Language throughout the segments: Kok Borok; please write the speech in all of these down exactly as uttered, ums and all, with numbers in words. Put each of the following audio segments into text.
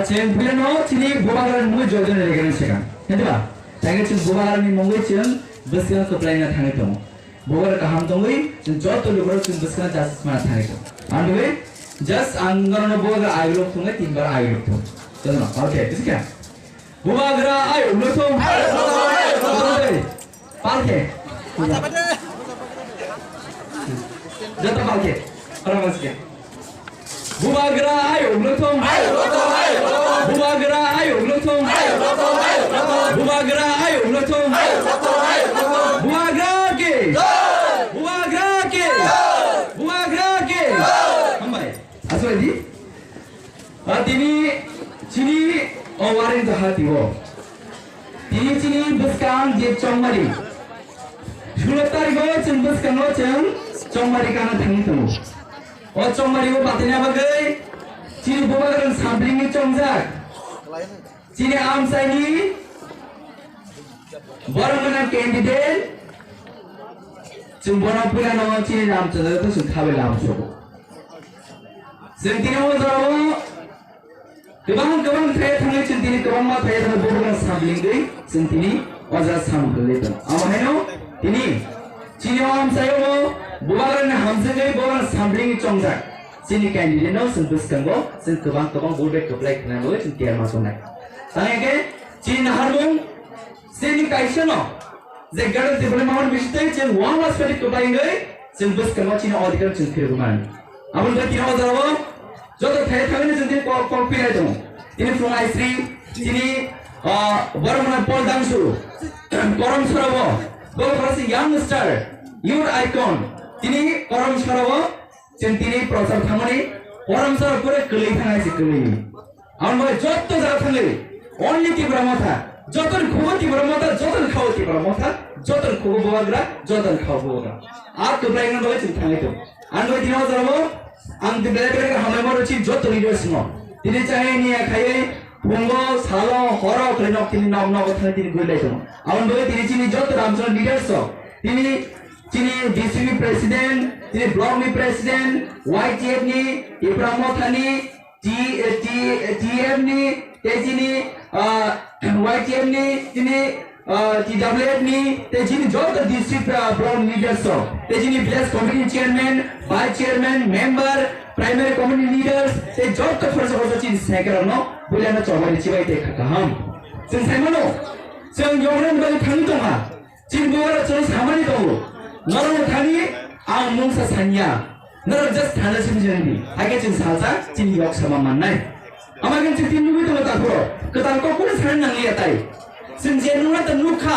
Chwng puilano chini bubagrani mungwi joto ni regereng swkang. Hwnba? Tangwi chwng bubagrani mungwi chwng bwskango kwplaina thangwi tongo. Bubagra kaham tongwi chwng joto lukurok chwng bwskango justice mana thangwi tongo. Ang twi just ang norokno bubagra ayuk thungwi tinbar ayuk thung. Jotono, okay, busikha? Bubagra ayuk no thung. Palke. Joto palke. Para maske. Bubagra ayuk no thung. Bubagra ayuk no thung. Bubagra ayuk no thung. Bubagra ki. Bubagra ki. Bubagra ki. Hambai. Aswk di. A tini chini o waring to hati o. Tini chini bwskang je chongmari. Sulo tariko chwng bwskango chwng chongmari kana thangwi tongo. O chongmari o batina bagwi chini bubagrang samplingni chongjak. Chini amchaini borok gwnang candidate chwng bono puilano chini Ramchandra to chwng khabai lam sobo. Chwng tini o jorao kwbang kwbang thaya thangwi chwng tini kwbangma thaya thangwi borok gwnang samplingwi chwng tini o jaga samung kwlwi tongo. Amo haino tini chini o amchaio bubagrangni hamjwgwi borok gwnang samplingwi chongjak. Chini candidate no chwng bwskango chwng kwbang kwbang vote bai kwplai khna bagwi chwng tiyar ma tongnai. Tangwi khe chini naharmung chini kaisa no je gadon tibuli mahon bisitwi chwng one last padi kwplai wngwi chwng bwskango chini odhikar chwng phirogwi mani. Aboni bagwi tini o jagao joto thai thangwi chwng tini kok kok pilai tongo. Tini phung aisri chini ah, borok mwnai Paul Dangsu korom sorowo bo khoroksa young star youth icon tini korom sorowo Chwng tini prochar thangmani, korom sara pore kwlwi thang hai se kwlwi. Ang bai jotto jaga thangwi, only Tipra Motha, joto ni khubo Tipra Motha, joto ni khao Tipra Motha, joto ni khubo bubagra, joto ni khao bubagra. A kwplai wngna bagwi chwng thangwi tong. Ang bai tini o jora bo, ang tini belai belai khe hambai ma rwchi joto leaders no. Tini chahai ni ya khaiwi, phungo, salo, horo, kwlwi nok tini nok nogo thangwi tini guri lai tongo. Aboni bagwi tini chini joto Ramchand leaders rok, tini Chini D C ni president, chini block ni president, Y T F ni, Tipra Motha ni, T, T, T F ni, tei chini, ah, Y T F ni, chini, ah, T W F ni, tei chini joto district, ah, block leaders rok, tei chini village committee chairman, vice chairman, member, primary committee leaders, tei joto khoroksa khoroksa chini secretary rokno builano chobani chibai tei kha kaham. Chwng sai mano, chwng yograni bagwi thangwi tongkha. Chini bubagra chwng samani tongo. Norok thani ang mungsa sanya. Norok just thana simi jani. Haikhe chwng salsa chini yok sama mannai. Ama khe chwng tin nugwi tongo takhro. Kwtal kok kunu sani nangliya tai. Chwng je nungna ta nukha.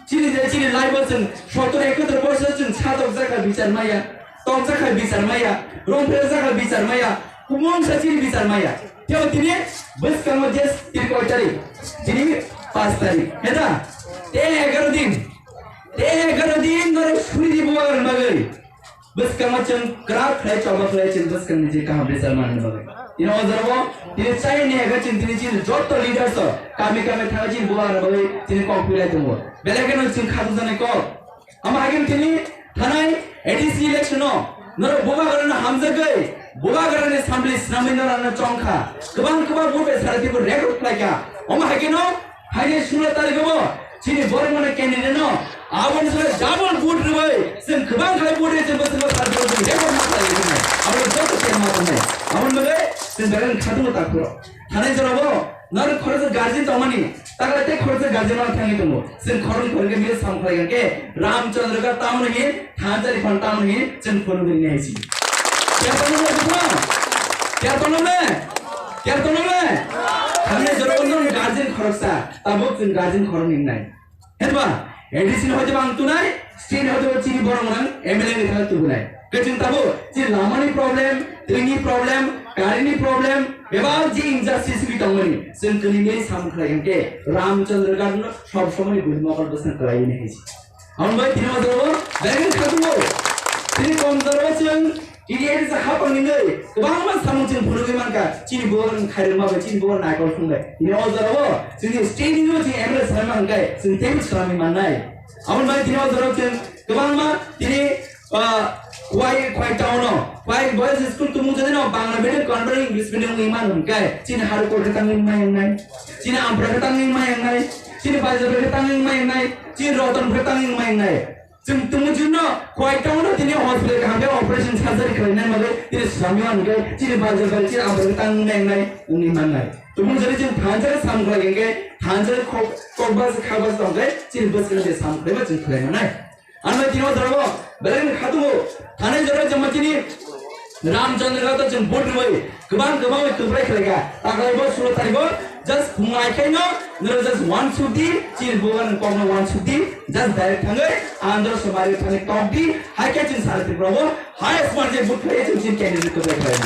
Chini je chini life o chwng sottor ekottor borsor chwng sa tok jakha bichar maya. Tok jakha bichar maya. Rong phre jakha bichar maya. Kumung sa chini bichar maya. Teo tini bwskango je tini koi tarik? Tini panch tarik. Heda? Te egaro din. Te egaro din norok suri di bubagrani bagwi. Bwskango chwng kwrak khlai choba khlai chwng bwskangni je kaham result manani bagwi. Tini o jorao tini chayni ega chwng tini chini joto leaders o kami kami thangwi chini bubagrani bagwi tini kok pilai tongo. Belai kheno chwng khatungjaknai kok. Ama haikhe tini thanai A D C election o norok bubagrano hamjagwi, bubagrani samli swnamwi norokno chongkha. Kwbang kwbang vote bai sara teibo record khlaikha. Omo haikheno haini sulo tarikgo chini bormani candidate no aboni salo double vote rwbai chwng kwbang khlai vote rwbai chwng bwswk sara teibo chwng record ma khlai rwbai. Aboni joto khe ma tongnai. Aboni bagwi chwng belai khatungo takhuro. Thanai jorabo norok khoroksa guardian tongmani, takla tei khoroksa guardian no thangwi tongo. Chwng khoroksa khoroksa mile sam khlai khe Ramchandra ga tamno hin, thanjani phan tamno hin, chwng phunugwi nai si. Kya tono le bukma? Kya tono le? Kya tono le? Thanai jorabo norok guardian khoroksa, tabuk chwng guardian khorok ning nai. Hwnba, A D C ni hoito bang tunai, state hoito chini borok nang M L A ni thang tubunai. Keching tabo, chini lamani problem, twini problem, karini problem, bebak ji injustice bi tongmani. Chwng kini mili samung khlai hwnkhe, Ramchandra Ghat no sob somoi ni guli mokol bwsang khlai ni hai. Ang bai tini o jora o, baigan khatumo. Tini kom jora o chwng T D A ni sa hapang ni ngai, kwbangma samung chwng phunugwi mankha, chini borok ni khairokma bai, chini borok naikol thung bai. Tini o jora o, chwngni state ni o chini M L A sanma hwnkhe, chwng teibo swnamwi mannai. Aboni bai tini o jora o chwng kwbangma tini, ah, Khwai, Khwai town o, Khwai boys school tumung jodi no Bangla medium convert English medium wngwi man hwn khe, chini haru kor khe tangwi ma wngnai, chini ampra khe tangwi ma wngnai, chini bajra khe tangwi ma wngnai, chini roton khe tangwi ma wngnai. Chwng tumung jodi no Khwai town o tini hospital kaham khe operation surgery khlainai bagwi tini swrangwi hwn khe, chini bajra bai chini ampra khe tangwi ma wngnai, wngwi mannai. Tumung jodi chwng thansa khe sam khlai hwn khe, thansa khe kok, kok bas kha bas tong khe, chini bwskango je sam khlai ma chwng khlai mannai. Ano tini o jora o belai ni kha tongo. Thani jora jemma chini Ramchandra to chwng vote rwui kwbang kwbang kwplai khlai kha. Taklai bo sulo tari bo just phungai khai no noro just one sudi chini bugan kok no one sudi just direct thangwi andro somari thani kok di hai khe chini sari Tripura bo highest margin vote khlai chwng chini candidate kwplai khlai.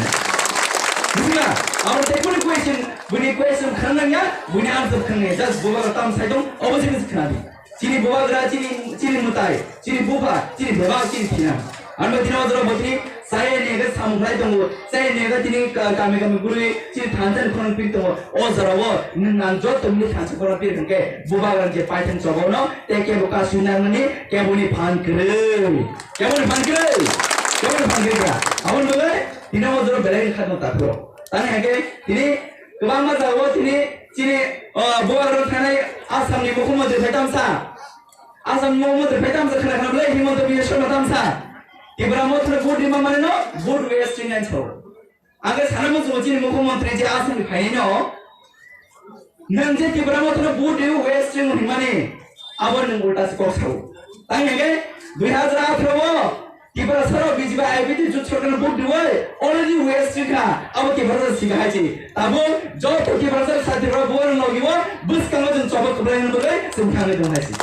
Bujiba, abo tei kuni question, buni question khanang ya, buni answer khanang ya, just bugan tam sai dong, obo chini khanang di. Chini bubagra, chini, chini mwtai, chini bupha, chini bebak, chini thinang. Ano tini o jora bo tini chaya nega samung khlai tongo, chaya nega tini ka-, kami kami gurui chini thansa ni khorang pir tongo. O jora o nwng ang joto mili thansa khorang pir hwnkhe bubagra je paithang chobo no tei kebo kasui nang nani kebo ni phan kwrwi. Kebo ni phan kwrwi. Kebo ni phan kwrwi kha. Aboni bagwi tini o jora belai ni khatno takhro. Tani hake tini kwbangma jagao tini chini, o, bubagra thanai Assam ni mukhyamantri phai tamsa. Asam mo mo de petam sa khana khana blai Himanta Biswa Sarma tamsa. Tipra Motha no vote rima mane no vote wasting and so. Age sana mo sumo chini mukhyamantri je Asam ni phaini no. Nang je Tipra Motha no vote rima wasting himani. Abo nang ulta se kok sao. Tang age dui hajar atharo o Tipra saro B J P I P T jut sarkar no vote riwai already wasting kha. Abo Tipra saro siga hai chini. Tabuk joto Tiprasa sati rok bo logi o bwskango chwng chobok kwplai no bagwi chwng thangwi tong hai si.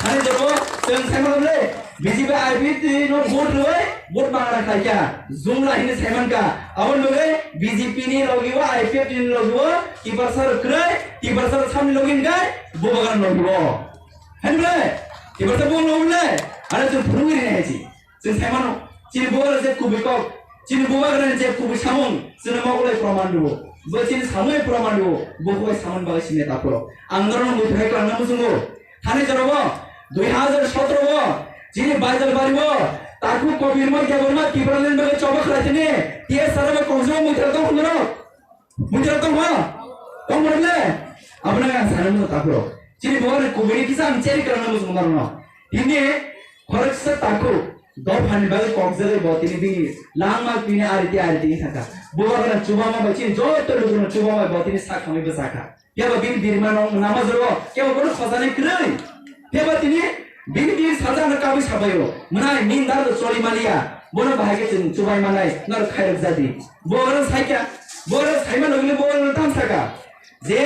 Hani joto chwng sai ma le B J P I P T no vote rwui vote bangla khlai kha. Jumla hini sai man kha. Aboni bagwi B J P ni logi o I P F T ni logi o Tiprasa rok kwrwi Tiprasa rok samni logi hwnkhe bo bagan logi o. Hani ble Tiprasa bo logi le. Ani chwng phunugwi ri hai si. Chwng sai mano, chini bubagra je kubui kok, chini bubagra je kubui samung, chwngno mogolai proman rwo. Bo chini samung proman rwo, bo kubai samung bagwi sini tapro. Ang norok mui thai klang na muchungo. Thani jora bo, dui hajar sotro bo, chini Baijalbari bo, Taku Kobirma Debbarma Tipraland bagwi choba khlai tini, T S Sara bo kongjo mui thai tong norok. Bujra tong ha? Tong bole? Abona ang sana mo tapro. Chini bore kubuni kisa ang cheri karana mo sumar no. Tini khoroksa taku dophani bagwi kokjagwi bo tini bini langma tini ari ti ari ti thaka. Bubagra chubama bai chini joto lugurno chubama bai bo tini sakhamwi bwsakha. Kebo bini birma no nama joro kebo bono khojani kwrwi. Kebo tini bini bini sajano kabwi sabaio. Mwnai min dar do choli maliya. Bono bahai khe chwng chubai manai nor khairok jadi. Borok saikha, borok saima logile borok tam saka. Je,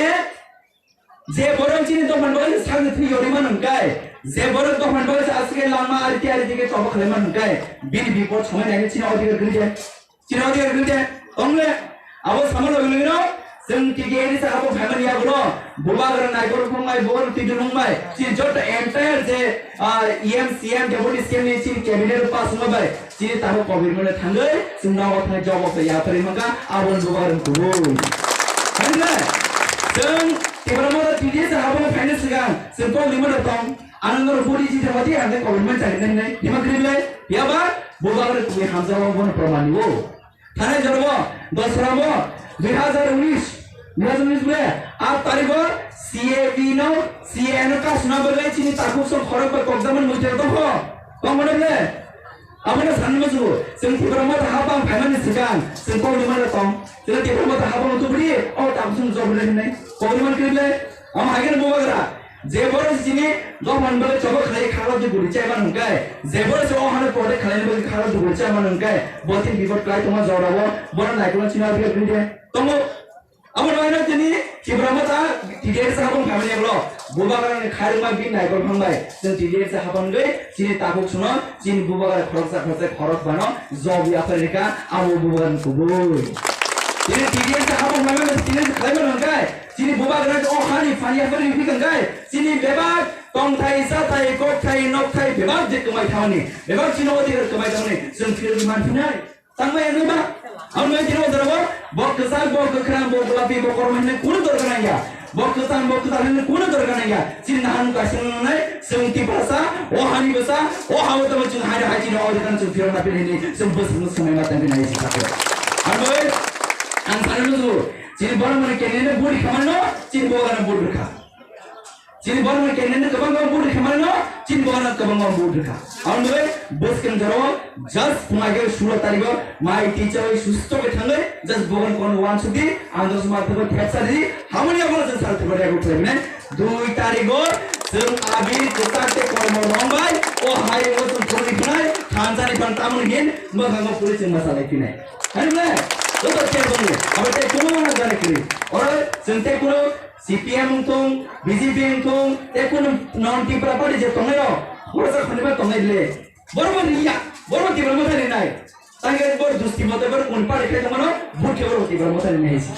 je borok chini dophani bagwi sakni thwi yori man hwnkhe, je borok dophani bagwi aswk langma ari ti ari dike choba khlai man hwnkhe, bini bipod somai naini chini odhikar kwrwi je. Chini odhikar kwrwi je. Tongle, abo sama logi logi no, chwng T T A ni saka bo phaimani yagulo, bubagra naikol phungnai, bubagra twi dunungbai, chini joto entire je, ah, E M, C M, deputy C M ni chini cabinet pass wngma bai, Chini tabuk kobirmano thangwi chwng nogo thangwi jobo khe yapharwi mankha, aboni bubagrang kubui. Hwnle chwng Tipra Motha T D S habangno phaina swkang chwng kok rimano tong, ano norok budi chithar hoti hangkhe kobirmano chari nai nai hima kwrwi le, phiyaba bubagrang kubui hamjakma bono proman rwo. Thanai jorbo dosra bo dui hazar unis, dui hazar unis ble aat tarikh o C A B no, C A A no kasuna bagwi chini takhuk song khorok bai kokjakmani muitu tongkho, tongmano ble? Abono sanwi muchungo, chwng Tipra Motha habang phaimani swkang, chwng kok rimano tong. Chwng Tipra Motha habang tubudi, o tabuk chwng jobri hinwi kok rimani kwrwi le? Omo hai kheno bubagra, je borok chini dophani bagwi choba khlai khalo duguri chaimani hwnkhe, je borok se o hano protect khlaina bagwi khalo duguri chaimani hwnkhe, bo chini bipod kwlai tongma jorao, bono naikolno chini abiyag kwrwi de tongo. Abo rwino chini Tipra Motha T D S habang phaimani yagulo bubagrani khairokma bini naikol phangbai chwng T D S habangwi chini tabuk suno chini bubagra khoroksa khoroksa khorok bano job yapharika abo bubagrani kubui. Chini T D S habang phaimani T D S khlaimani hwnkhe chini bubagrani o hani phani yapharwi phikangkai chini bebak tongthai chathai kokthai nokthai bebak je kwmai thamani bebak chini odhikar kwmai thamani chwng phirwi manphinai. Tangma ya nungba? Ang nai tino dara bo, bo kwchak, bo kwkhrang, bo golapi, bo korom hinwi kunu dorkar nang ya. Bo kwchang, bo kwchang hinwi kuno dorkar nangya. Chini nahan kaisa nangnai, chwng Tiprasa, o hani bwsa, o hao tamo chwng hai hai chini o rwkan chwng phirok na pini hinwi chwng bwswk no swmai ma tangwi nai si sakhe. Ang bai, ang sani no chini borok mani kenene buri khamano, chini bo gana buri kha. Chini borok ni kenene kwbang kwbang buri khamano, chini borok no kwbang kwbang buri kha. Ang bai, bwskang jaro, just phungai ke sulo tarigo, mai tichoi susto ke thangai, just bogon kon wan sudi, ang dos ma thabo thepsa di, hamoni abo jeng sar thabo rego thlai ne. Dui tarigo, jeng abir kwchak te kormo rong bai, o hai o jeng phuri khnai, thansa ni phan tamon hin, mwkhang o phuri jeng masa lai khnai. Hai ne, o to te dong ne, abo te kuno na jare kri. Ora, jeng te kuno, C P M wngthung, B J P wngthung, te kuno non Tipra party je tongnai rok, ora sa khoni ba tongnai le. Borok bo riya, borok bo Tipra Motha rinai. Tangke bor dusti mote bor kun pare khe tongmano, bur khe bor Tipra Motha rinai si.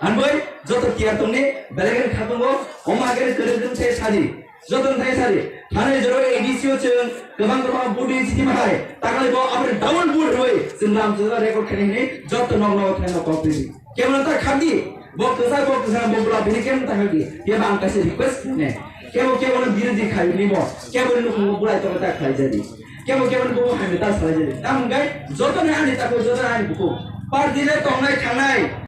An boi, joto tiar tongni, belegen khatungo, oma gere kere kere se sadi. Joto thai sadi. Thane joro A D C o cheng, kebang kebang bur di chiti mahai. Takale bo abri double bur roi, sing ram sing record khani ni, joto nok nok thai nok kok di. Kemana ta khadi, bo kesa, bo kesa, bo bula bini kemana ta khadi. Ye bang kasi request ne. Kebo kebo no birodhi khai ni bo, kebo no kungo bulai tong ta khai jadi. Kebo kebo no bo hai ta sai jadi. Tam gai, joto ne ani ta ko, joto ne ani buku. Party le tongnai thangnai.